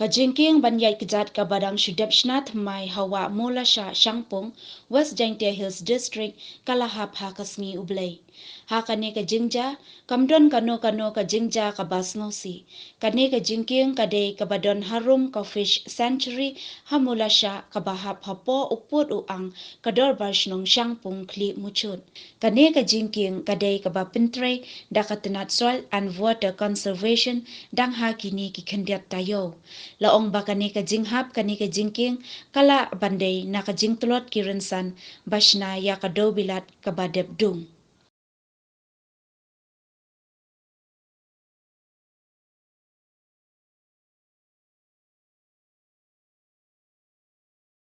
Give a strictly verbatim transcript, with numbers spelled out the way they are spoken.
Ka jingkieng ban ïaid kjat kaba dang shu dep shna thymmai ha Wah Molashah Shangpung, West Jaintia Hills District, ka la hap ha ka sngi U Blei. Ha kane ka jingjia, kam don kano kano ka jingjia kaba sngewsih. Kane ka jingkieng ka dei kaba don harum ka Fish Sanctuary ha Molashah kaba hap hapoh u pud u ang ka Dorbar Shnong Shangpung Khlieh Muchut. Kane ka jingkieng ka dei kaba pyntrei da ka tnat Soil and Water Conservation dang ha kine ki khyndiat taïew. La ong ba kane ka jinghap kane ka jingkieng ka lah ban dei na ka jingtlot ki rynsan ba shna ïa ka dewbilat kaba dep dung.